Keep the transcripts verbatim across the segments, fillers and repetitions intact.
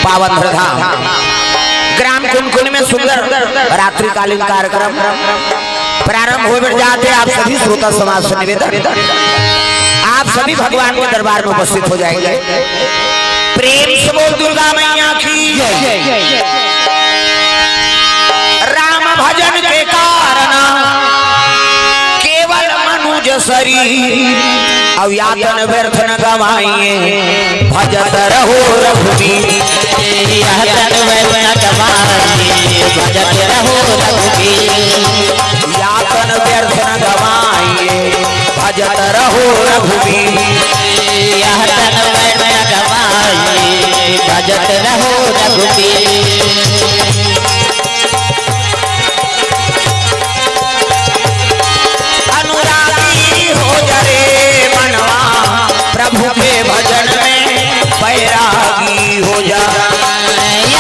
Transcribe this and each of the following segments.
पावन धाम ग्राम कुनकुन में सुंदर रात्रिकालीन कार्यक्रम प्रारंभ होय बर जात हे। आप सभी श्रोता समाज से निवेदन, आप सभी भगवान के दरबार में उपस्थित हो जाएंगे। प्रेम से बोल दुर्गा मैया की जय। राम भजन के कारण केवल मनुज शरीर, अब या तन व्यर्थ न गवाइए, भजत रहो रघुबीर। या तन व्यर्थ न गवाइए, भजत रहो रघुबीर। या तन व्यर्थ न गवाइए, भजत रहो रघुबीर। या तन व्यर्थ न गवाइए, भजत रहो रघुबीर। अनुरागी हो जा रे मनवा, प्रभु के भजन में बैरागी हो जा।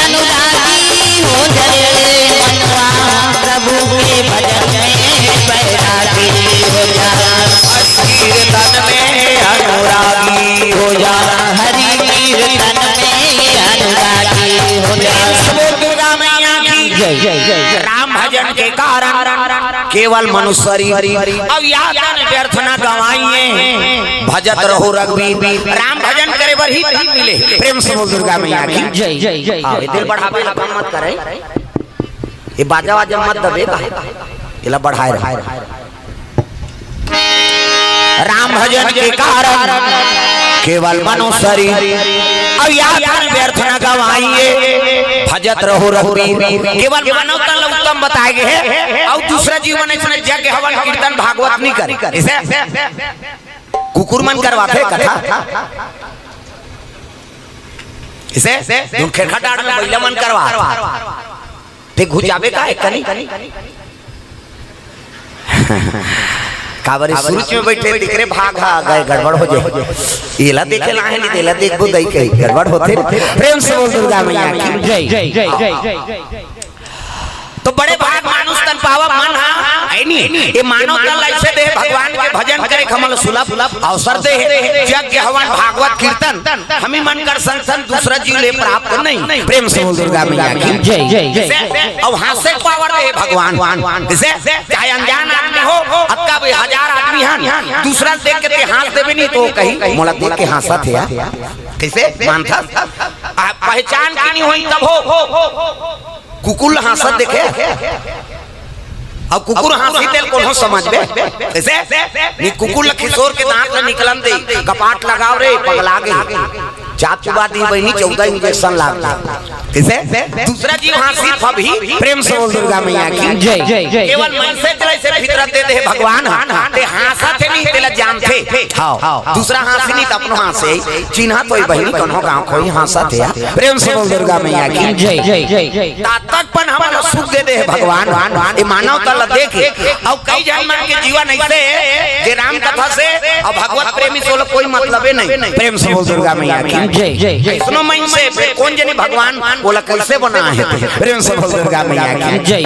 अनुरागी हो जा रे मनवा, प्रभु के भजन में बैरागी हो जा। कीर्तन में अनुरागी हो जा। हरि कीर्तन में अनुरागी हो जा। प्रेम से बोल दुर्गा मैया की जय। राम भजन के कारण केवल मनुष्य शरीर, अब या तन व्यर्थ न गवाइए, भजत रहो रघुबीर। राम भजन करे बर ही धन मिले। प्रेम से बोल दुर्गा मैया की जय। हाँ, ये दिल बढ़ावे ला काम मत करे, ये बाजा वाजा मत दबे का, एला बढ़ाए रहे। राम भजन के कारण केवल मनुष्य शरीर, अब या तन व्यर्थ न गवाइए, भजत रहो रघुबीर। केवल मानव तन ला उत्तम बताए गे हे, अउ दूसरा जीव मन अइसने यज्ञ हवन कीर्तन भागवत नहीं करे। इसे कुकुर मन करवाथे कथा, इसे धुन खेरखा डांड़ में बइला मन करवा। ते घुचाबे का है कनी? काबर सूरज में बैठे दिख रे, भाग हा गए, गड़बड़ हो जाए। एला देखे ला है, नहीं तेला देखबो दई कही, गड़बड़ होथे। प्रेम से बोल दुर्गा मैया की जय। तो बड़े भाग मानुष तन पावा मन हा, है नी? ये मानव तन ला अइसे दे, भगवान के भजन करे के हमन ला सुलभ अवसर दे हे। यज्ञ हवन भागवत कीर्तन हमी मन कर संग संग दूसरा जीव ले प्राप्त नहीं। प्रेम से बोल दुर्गा मैया की जय। जैसे अब हाँसे के पावर दे भगवान, जैसे चाहे अनजान आदमी हो, अतका भी हजार आदमी हन, दूसरा देख के ते हाँस देबे नहीं तो कही, "मोला देख के हाँसत हे यार।" कैसे मानथस? आ, पहचान के नहीं होई तब हो। कुकुर ला हाँसत देखे, अब कुकुर हाँसी तेल कोनो समझबे? कैसे? नी कुकुर ला खिसोर के दांत ला निकलन दे, कपाट लगाव रे, पगला गे। चाप चुबा दी बहिनी, चौदह इंजेक्शन लाग गे। कैसे? दूसरा जीव हाँसी फबही। प्रेम से बोल दुर्गा मैया की जय। केवल मनसे ला अइसे फितरत दे दे हे भगवान, ते हाँसत हे नहीं, तेला जानथे। हाँ, दूसरा हाँसी नहीं त अपनो हाँसे, चिन्हत होई बहिनी, कोनो गाँव कोई हाँसत हे। प्रेम से बोल दुर्गा मैया की जय। तातक पन हमन ला सुख दे दे हे भगवान, ये मानव तन ला देखे। अउ कई झन मन के जीवन अइसे हे, जे राम कथा से अउ भगवत प्रेमी से ओला कोई मतलबे नहीं। प्रेम से बोल दुर्गा मैया की जय। अइसनो मन से फिर कोन जनी भगवान ओला कैसे बनाए हे? प्रेम से बोल दुर्गा मैया की जय।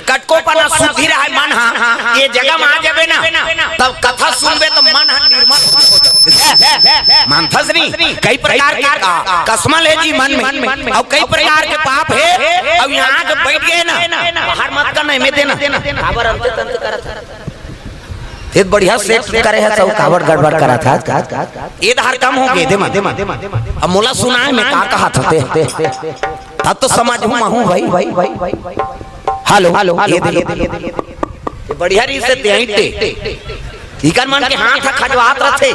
कतको पन अशुद्धि रहय मन हा, ये जगह में आ जाबे ना, तब कथा सुनबे तो मन हा निर्मल हो जाथे। मानथस नहीं, कई प्रकार के का, कसमल हे जी मन में, अउ कई प्रकार के पाप हे, अउ यहाँ के बैठ गे ना, बाहर मत करना, एमे देना। काबर अंते तंत करत हे? ये बढ़िया सेट करे हे, सब काबर गड़बड़ करत हे? ये धार कम हो गे, दे मत। अब मोला सुनाए में का कहा था ते? तब तो समझ हूँ, मैं हूँ भाई। हेलो, हेलो, ये दे, ये दे, ये दे। ये बढ़िया रीत से ते ऐंठे। इकर मन के हाथ ह खजवात रथे।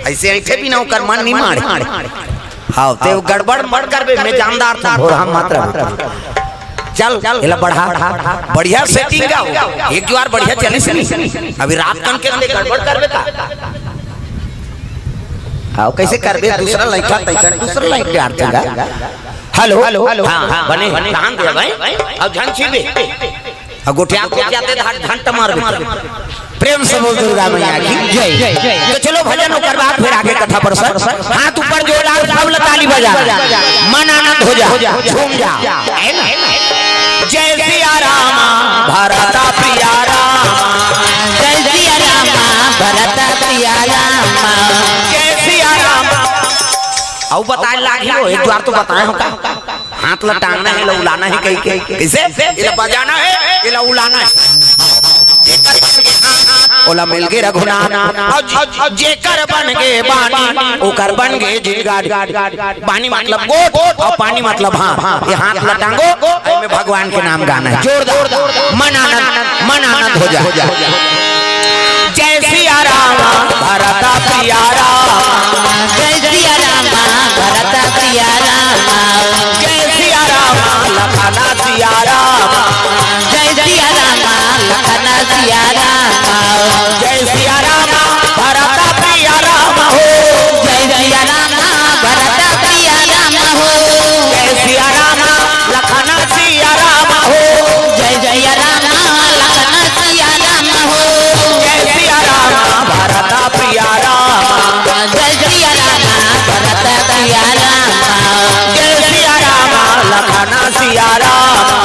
अइसे ऐंठे बिना ओकर मन नहीं माड़े। हाँ, ते गड़बड़ मत करबे, मैं जानदार था, भोरहा मत रह। चल, एला बढ़ा। बढ़िया सेटिंग का हो। एक जुआर बढ़िया चलिस नहीं। अभी रात कन के ते गड़बड़ करबे का? हाँ, कैसे करबे? दूसरा लइका तैसन, दूसरा लाइन पे आते गा। हेलो, हेलो, हाँ, हाँ, बने, ध्यान दे भाई। अब ध्यान छीबे। अब गोठिया को जाते धान, धान टमार बे। प्रेम से बोल दुर्गा मैया की जय। तो चलो भजन, ओकर बाद फिर आगे कथा प्रसंग। हाथ ऊपर जोरदार, सब ला ताली बजा। मन आनंद हो जा, झूम जा, है ना? जय सिया रामा, भरत पिया रामा। जय सिया रामा, भरत पिया रामा। जय सिया रामा। बताए लागही हो, एक बार तो बताए हो का? हाथ ला टांगना हे, एला उलाना हे कहिके। कइसे? एला बजाना हे, एला उलाना हे। ओला मिलगे रघुनाथ। अउ ज-, ज-, जेकर बनगे बानी, ओकर बनगे जिनगानी। बानी मतलब गोठ अउ पानी मतलब हाथ। ये हाथ ला टांगो, एमे भगवान के नाम गाना हे। जोरदार। मन आनंद, मन आनंद हो जाए। जय सिया राम, भरत प्रिया राम। जय सिया राम, भरत प्रिया राम। जय सिया राम, लखन सिया राम। जय सिया राम, लखन सिया राम। जय सिया राम, भरत प्रिया राम हो। जय सिया राम, भरत प्रिया राम हो। जय सिया राम, लखन सिया राम हो। जय सिया राम, लखन सिया राम हो। जय सिया राम, भरत प्रिया राम। जय सिया राम, भरत प्रिया राम। जय सिया राम, लखन सिया राम।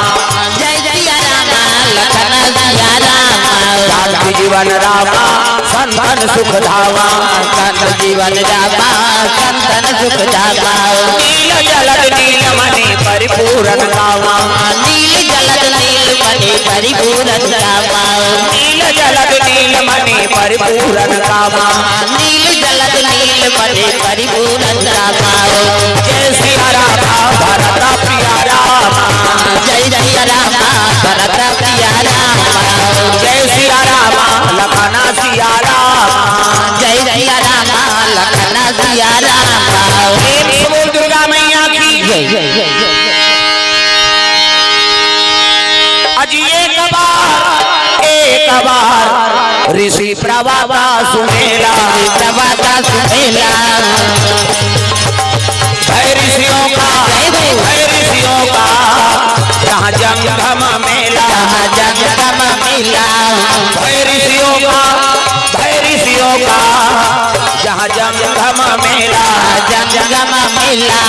जय सिया राम, लखन सिया राम। शांति जीवन रामा, संतन सुख धामा। संत जीवन रामा, संतन सुख धामा। नील जलद नील मणि परिपूरन कामा। नील जलद नील मणि परिपूरन कामा। नील जलद नील मणि परिपूरन कामा। नील जलद नील मणि परिपूरन कामा। जय सिया रामा, भरत प्रिया रामा। जय सिया रामा, भरत प्रिया रामा। जय सिया रामा, लखन सिया रामा। जय सिया रामा, लखन सिया रामा। प्रेम से बोल दुर्गा मैया की। जय, जय, जय, जय। अजी एक बार, एक बार ऋषि प्रवक्ता सुमेला। प्रवक्ता सुमेला। भय ऋषियों का, जय हो। भय ऋषियों का जहाँ जंगम मेला। जहाँ जंगम मेला। भय ऋषियों का, भय ऋषियों का जहाँ जंगम मेला। जंगम मेला।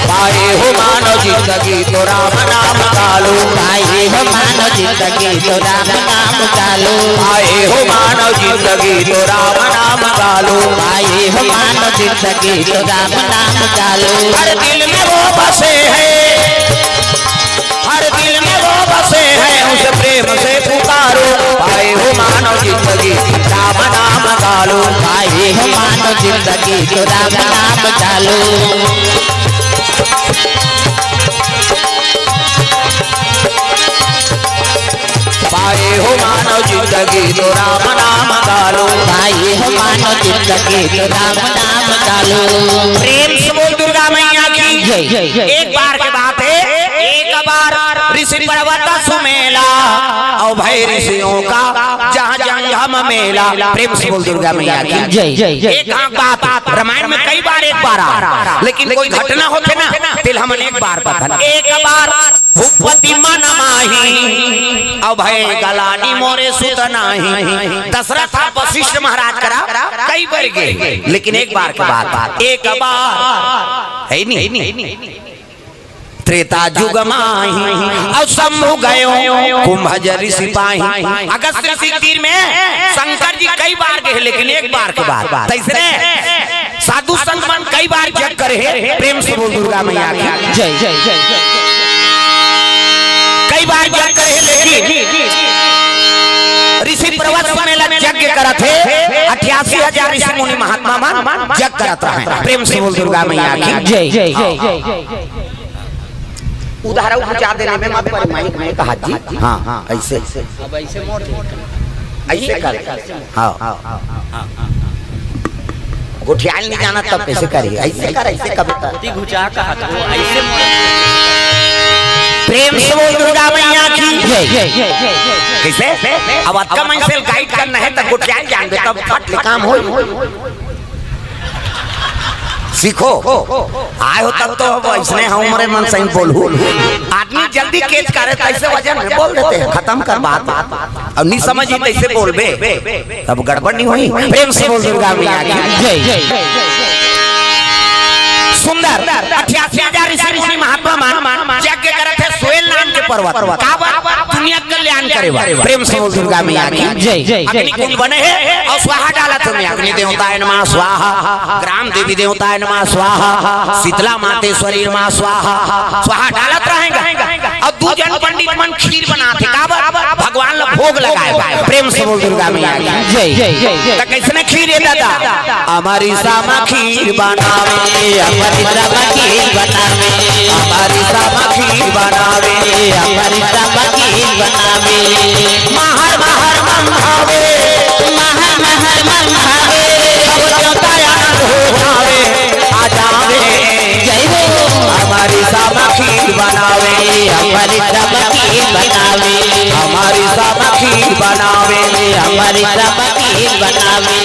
पाए हो मानव जिंदगी तो राम नाम गालो। पाए हो मानव जिंदगी तो राम नाम गालो। पाए हो मानव जिंदगी तो राम नाम गालो। पाए हो मानव जिंदगी तो राम नाम गालो। हर दिल में वो बसे हैं, हर दिल में वो बसे हैं, उसे प्रेम से पुकारो। पाए हो मानव जिंदगी राम नाम गालो। पाए हो मानव जिंदगी तो राम नाम गालो। पाए हो मानव जिंदगी तो राम नाम गालो। पाए हो मानव जिंदगी तो राम नाम गालो। प्रेम से बोल दुर्गा मैया की। जय, जय, जय। एक बार के बात है, एक बार ऋषि पर्वत सुमेला अउ भय ऋषियों का जहाँ जंगम मेला। प्रेम से बोल दुर्गा मैया की। जय, जय, जय। एक आंख बात, रामायण में कई बार एक बार आ, लेकिन कोई घटना होथे ना, तेला हमन एक बार कथन। एक बार भूपति मन माही, अभय गलानी मोरे सुत नाही। दशरथ ह वशिष्ठ महाराज करा कई बार गे, लेकिन एक बार के बात, एक बार है नहीं। त्रेता जुग माही, अउ शंभु गयो कुंभज ऋषि पाही। अगस्त ऋषि तीर में शंकर जी कई बार गे, लेकिन एक बार के बात। तइसने साधु संत मन कई बार जग करे हे। प्रेम से बोल दुर्गा मैया की। जय, जय, जय, जय। कई बार जग करे हे, लेकिन ऋषि पर्वत सुमेला जग करत हे, अठासी हजार ऋषि मुनि महात्मा मन जग करत रहे। प्रेम से बोल दुर्गा मैया की। जय, जय, जय, जय। उधारा उपचार देने में मत परे, माइक में कहा जी। हाँ, हाँ, ऐसे। अब ऐसे मोड़ दे। ऐसे कर। हाँ। गोठियाल नहीं जाना तब कैसे करे? ऐसे कर, ऐसे कविता। अति घुचा कहा तो ऐसे मोड़। प्रेम से बोल दुर्गा मैया की। जय, जय, जय, जय, जय। कैसे? अब अतका मन से गाइड करना है तब गोठियाल जान दे, तब फट ले काम हो। सीखो, आए हो तब तो अब ऐसने हम उम्र मन सही बोलू। आदमी जल्दी केच करे, तैसे वजन में बोल देते हैं, खत्म कर बात। अब नहीं समझी तैसे बोलबे, तब गड़बड़ नहीं होई। प्रेम से बोल दुर्गा मैया की जय। सुंदर अठासी हजार ऋषि मुनि महात्मा मन यज्ञ करत हे सोयल नाम के पर्वत। काबर? कल्याण करे बर। प्रेम से बोल दुर्गा मैया की जय। अग्नि कुंड बने हे अउ स्वाहा डालत हे, अग्नि देवताय नमः स्वाहा, ग्राम देवी देवताय नमः स्वाहा, शीतला मातेश्वरी नमः स्वाहा, स्वाहा डालत रहेंगे। अउ दू झन पंडित मन खीर बनात हे, काबर? भगवान ला भोग लगाय बर। प्रेम से बोल दुर्गा मैया की जय। त कइसने खीर हे दादा? अमरिसा म खीर बनावे, अमरिसा म खीर बनावे, अमरिसा म खीर बनावे, अमरिसा म खीर बनावे। महर महर मन भावे, महर महर मन भावे। सब देवता आनंद हो जावे, आ जावे। जय हो। अमरिसा म खीर बनावे, अमरिसा म खीर बनावे, अमरिसा म खीर बनावे, अमरिसा म खीर बनावे।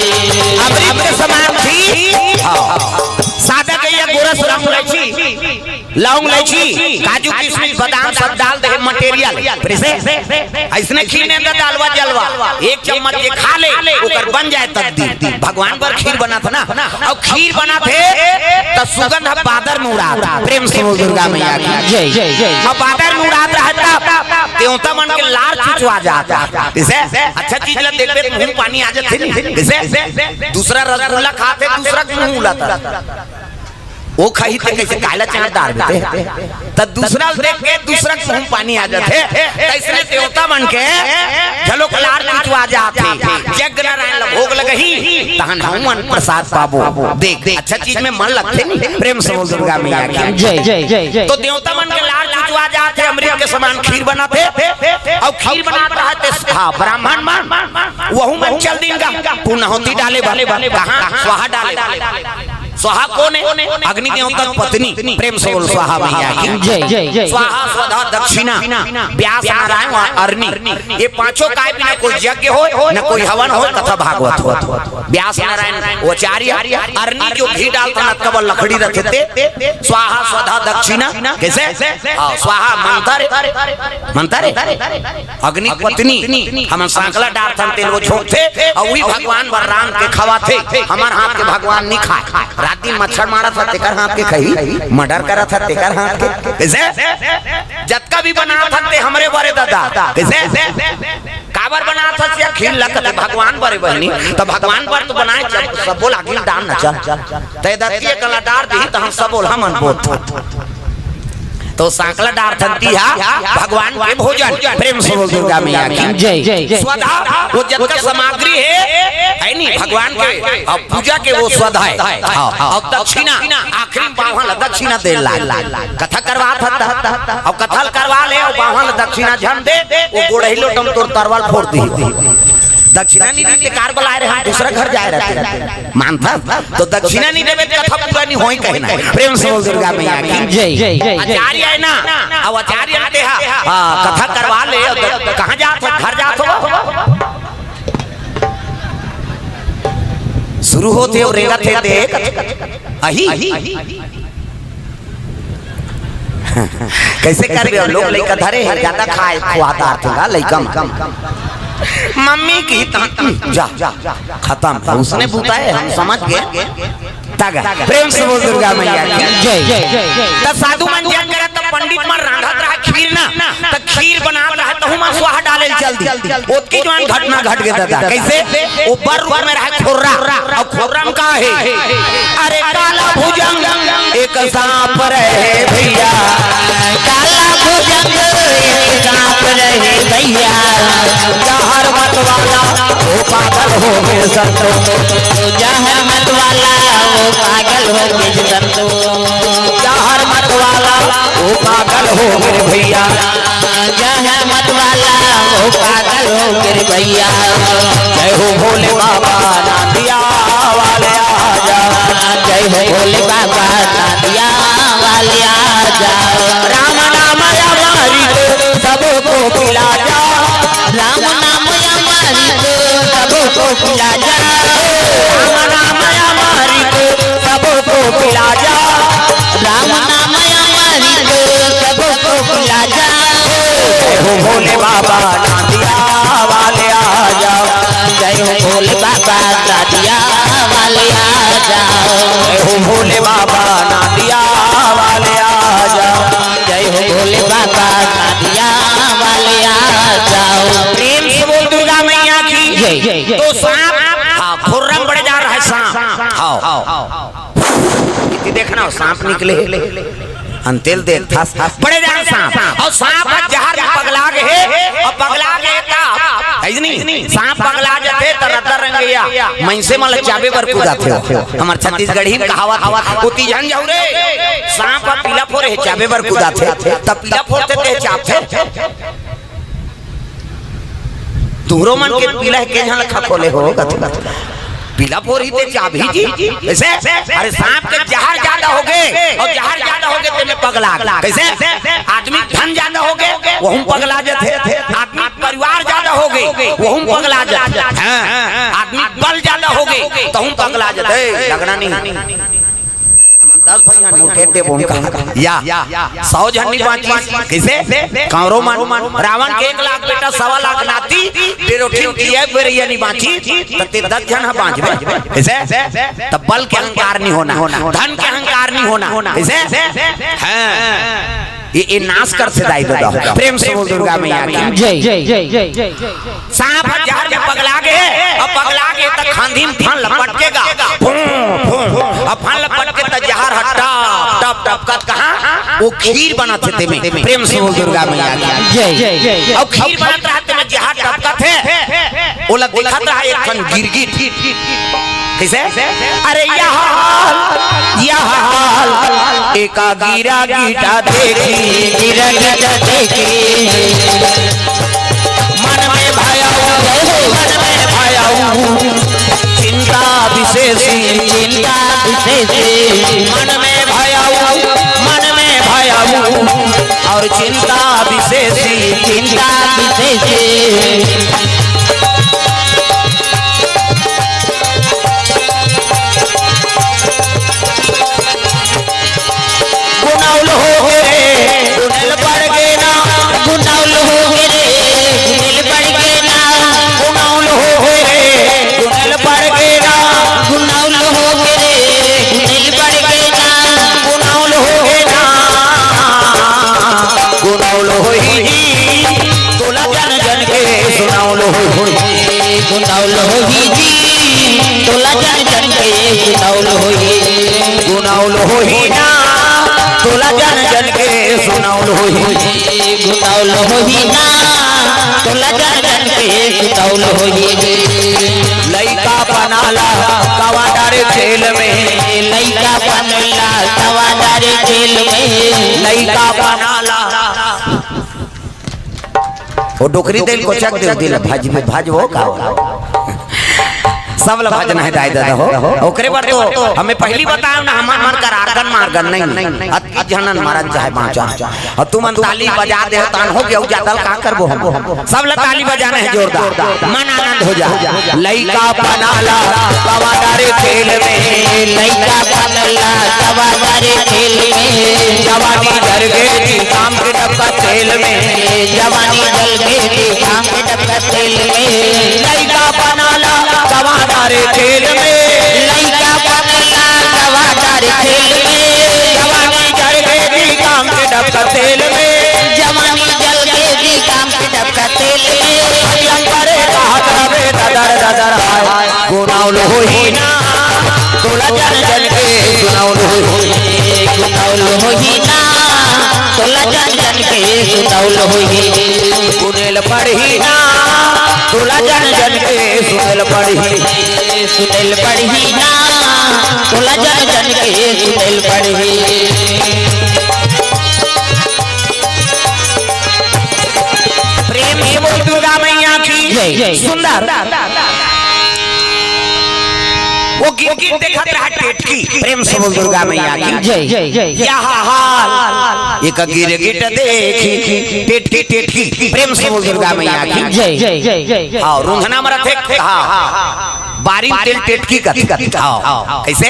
अमृत के समान खीर। हाँ। सादा गइया, गोरस, लौंग, इलायची, लौंग, इलायची, काजू, किशमिश, बादाम सब डाल दे, material। फिर से अइसने खीर में अंदर डालवा जलवा, एक चम्मच जे खा ले, ओकर बन जाय तकदीर। भगवान बर खीर बनत ना, अउ खीर बनत हे, त सुगंध ह बादर में उड़ात। प्रेम से बोल दुर्गा मैया की जय। अउ बादर में उड़ात रहय त देवता मन के लार चुचवा जात। जइसे अच्छा चीज ला देखबे त मुंह पानी आ जाथे नी। जइसे दूसरा रसगुल्ला खाथे, दूसरा के मुंह उलात। ओ खाही ते कइसे काला चाट डार देथे, त दूसरा ल देख के दूसरा के मुंह पानी आ जाथे। त अइसने देवता मन के घलोक लार चुचवा जाथे। यज्ञ नारायण ला भोग लगही, तहन हमन प्रसाद पाबो। देख, अच्छा चीज में मन लगथे नी। प्रेम से बोल दुर्गा मैया की जय। तो देवता मन के लार चुचवा जाथे, अमृत के समान खीर बनाथे, अउ खीर बनात रहथे। हाँ, ब्राह्मण मन, वहू मन चल दिन गा, पूर्णाहुति डाले बर। कहाँ? स्वाहा डाले बर। स्वाहा कोन हे? अग्नि देवता के पत्नी। प्रेम से बोल स्वाहा मैया की जय। स्वाहा स्वधा दक्षिणा, व्यास नारायण अउ अरनी, ये पांचों काय बिना कोई यज्ञ होय, न कोई हवन होय, कथा भागवत होय। व्यास नारायण आचार्य, अरनी जो घी डालत हे, अतका बड़ लकड़ी रथे ते। स्वाहा स्वधा दक्षिणा, कइसे? हाँ, स्वाहा मंत्र, मंत्र हे। अग्नि पत्नी, हमन सांकला डारथन, तेल वो झोंकथे, अउ उही भगवान बर रांध के खवाथे। हमर हाथ के भगवान नी खाय। रात दिन मच्छर मारत हे, तेकर हाथ के खाही, murder करत हे, तेकर हाथ के। कइसे? जतका भी बनात हे, ते हमरे बरे दादा। कइसे? काबर बनात हे, खीर लगत हे भगवान बरे बहिनी, त भगवान बर तो बनाय, चल, सबो ला आगी डार न, चल। ते दतिये कला डार दिही, त हम सबो ला हमन बोलथन। तो सांकला डारथन तिहा भगवान के भोजन। प्रेम से बोल दुर्गा मैया की जय। स्वधा, वो जतका सामग्री हे, हे नी, भगवान के, अउ पूजा के वो स्वधा हे। हाँ, अउ दक्षिणा, आखिरी में बाम्हन ला दक्षिणा दे लाग। कथा करवात हे, अउ कथा ल करवा ले, अउ बाम्हन ला दक्षिणा झन दे, वो गोड़ही लोटा म तोर तरवा ल फोर दिही। दक्षिणा नी दे ते कार बलाय रहे, दूसरा घर जाय रहे। मानथस? तो दक्षिणा नी देबे त कथा पूरा नी होय कहना हे। प्रेम से बोल दुर्गा मैया की जय। आचार्य हे ना, अउ आचार्य हे ते हा, हाँ, कथा करवा ले, अउ द-, कहाँ जात हे? घर जात हो? शुरू होथे अउ रेंगत हे ते, अही। कइसे करबे? लोग लइका धरे हे, जादा खाय, खुआत आथे गा लइका मन। मम्मी की तहाँ, जा, खतम हे, उसने बुताय, हम समझ गे। तगा, प्रेम से बोल दुर्गा मैया की जय। त साधु मन जग करत, त पंडित मन रांधत रहय खीर ना, त खीर बनात रहय, तहू म स्वाहा डाले ल चल दी। ओतकी जुवार घटना घट गे दादा। कइसे? ओ बर रूख में रहय खोर्रा, अउ खोर्रा म का हे? अरे काला भुजंग एक सांप रहे भइया, काला भुजंग एक सांप रहे भइया। जहर मत वाला वो पागल हो गे संतो, जहर मत वाला वो पागल हो गे संतो, जहर मत वाला वो पागल हो गे भइया। जहर मत वाला वो पागल हो गे भइया। जय हो भोले बाबा नांदिया वाले आजा। जय हो भोले बाबा नांदिया वाले आजा। राम नाम अमृत सबको पिला जा। राम नाम अमृत सबको पिला जा। राम नाम अमृत सबको पिला जा। राम नाम अमृत सबको पिला जा। जय हो भोले बाबा नांदिया वाले आजा। जय हो भोले बाबा नांदिया वाले आजा। जय हो भोले बाबा नांदिया वाले आजा। जय हो भोले बाबा नांदिया वाले आजा। प्रेम से बोल दुर्गा मैया की। जय, जय, जय। तो सांप, हाँ, खुर्रम बड़े जा रहा है सांप। हाँ, हाँ। इति देखना हो, सांप निकले, अंतेल देख था, बड़े जा रहा सांप। अउ सांप ह जहर में पगला गे हे, अउ पगला गे हे त, है नहीं? सांप पगला जाथे त रद्दा रंगइया मइनसे मन ल चाबे बर कुदाथे। हमर छत्तीसगढ़ी में कहावत हे, "ओती झन जाऊ रे, सांप ह पीला फोरे हे, चाबे बर कुदाथे।" त पीला फोरथे ते चाबथे। तुहरो मन के पीला हे, के झन ल खखोले हो, कथे, कथे। पीला फोरही ते चाबही जी। ऐसे? अरे सांप के जहर जादा होगे, अउ जहर जादा होगे तेमे पगला गे। कैसे? आदमी धन जादा होगे, वहू पगला जाथे। आदमी परिवार जादा होगे, वहू पगला जाथे। हाँ, आदमी बल जादा होगे, तहू पगला जाथे। ए, लगना नहीं। हमन दस भाई हन, मुठेड़ देबो उनका। या, सौ झन नहीं बाँचिस। कइसे? कांवरो मन, रावण के एक लाख बेटा, सवा लाख नाती, बेरोठी किए बेरैया नहीं बाँचिस, त ते दस झन ह बाँचबे। कइसे? त बल के अहंकार नहीं होना, धन के अहंकार नहीं होना। कइसे? हाँ। ये, ये नाश करथे दाई ददा। प्रेम से बोल दुर्गा मैया की। जय। सांप ह जहर में पगला गे, अउ पगला गे त खांधी म फन ल पटके गा। फूं, फूं। अउ फन ल पटके त जहर ह टप, टप, टप करत कहाँ? वो खीर बनथे तेमे। प्रेम से बोल दुर्गा मैया की। जय। अउ खीर बनत रहा तेमे जहर टपकथे। ओला देखत रहा एक ठन गिरगिट। कइसे? अरे यह हाल, यह हाल, एका गिरगिट देखी, गिरगिट देखी। मन में भयउ, मन में भयउ, चिंता विशेष, चिंता विशेष। मन में भयउ, मन में भयउ, अउ चिंता विशेष, चिंता विशेष। गुनौल होगे रे, गुनल पड़ गे ना। गुनौल होगे रे, गुनल पड़ गे ना। गुनौल होगे रे, गुनल पड़ गे ना। गुनौल होगे रे, गुनल पड़ गे ना। गुनौल होगे ना। गुनौल होही जी, तोला जन जन के सुनौल होही। गुनौल होही जी, तोला जन जन के गुनौल होही। गुनौल होही ना, तोला जन जन के सुनौल होही। गुनौल होही ना, तोला जन जन के सुनौल होही। लइका पना ला कवा डारे जेल में। लइका पना ला कवा डारे जेल में। लइका पना ला। वो डोकरी तेल को चक दे दिल भज, भज वो का हो? सब ल भजना हे दाई ददा हो। ओकरे बर तो हमें पहिली बतायो ना, हमर मन कर आर्गन मार्गन नहीं। अतकी झनन मरन चाहे बाँचन। अउ तुमन ताली बजा देहू तहान हो गे, अउ जादा ल का करबो हम? सब ल ताली बजाना हे जोरदार, मन आनंद हो जा। लइका पना ला कवा डारे जेल में। लइका पना ला कवा डारे जेल में। जवानी जर गे जी काम के डबका तेल में। जवानी जर गे जी काम के डबका तेल में। लइका पना ला कवा डारे जेल में। लइका पना ला कवा डारे जेल में। जवानी जर गे जी काम के डबका तेल में। जवानी जर गे जी काम के डबका तेल में। लंगरे कहत रहे ददर ददर हाय। गुनौल होही ना, तोला जन जन के सुनौल होही। गुनौल होही ना, तोला जन जन के सुनौल होही। गुनेल पड़ही ना, तोला जन जन के सुनेल पड़ही। सुनेल पड़ही ना, तोला जन जन के सुनेल पड़ही। प्रेम से बोल दुर्गा मैया की जय। सुंदर। वो गिरगिट देखत रहा टेटकी। प्रेम से बोल दुर्गा मैया की जय। यह हाल एक गिरगिट देखी। टेटकी, टेटकी। प्रेम से बोल दुर्गा मैया की जय। हाँ, रुंधना में रथे। हाँ, हाँ। बारी तेल टेटकी कथे। हाँ, कैसे?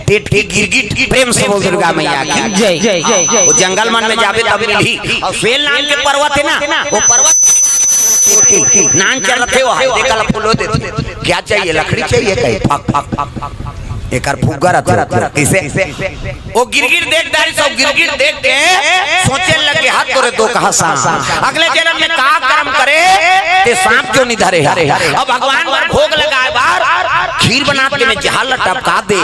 टेटकी गिरगिट। प्रेम से बोल दुर्गा मैया की जय। वो जंगल मन में जाबे तब मिलही। अउ स्वेल नाम के पर्वत हे ना, वो पर्वत नान चलत हे, वो हाय देखा ला फूलो देथे। क्या चाहिए? लकड़ी चाहिए? कहे फक, फक, फक, फक। एकर फुग्गा रथे। कइसे? ओ गिरगिट देख डारिस, ओ गिरगिट देख के सोचे लगे, "हाथ तोरे दो कहा सांप, अगले जन्म में का कर्म करे ते सांप जो निधरे हे।" अब भगवान बर भोग लगाए बर खीर बना के में जहाल ला टपका दे,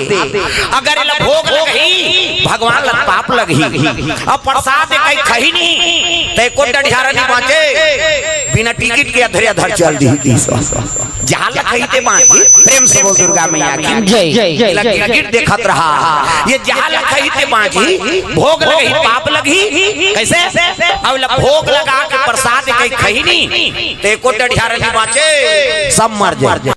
अगर एला भोग लगही, भगवान ला पाप लगही। अब प्रसाद कहीं खही नहीं, ते एको डढ़ियारा नहीं बाँचे, बिना टिकट के अधरे अधर चल दी। जहाल ला खही ते बाँची। प्रेम से बोल दुर्गा मैया की जय। जय। एला गिरगिट देखत रहा, ये जहाल ला खही ते बाँची, भोग लगही, पाप लगही। कइसे? अब एला भोग लगा के प्रसाद कहीं खही नहीं, ते एको डढ़ियारा नहीं बाँचे, सब मर जाए।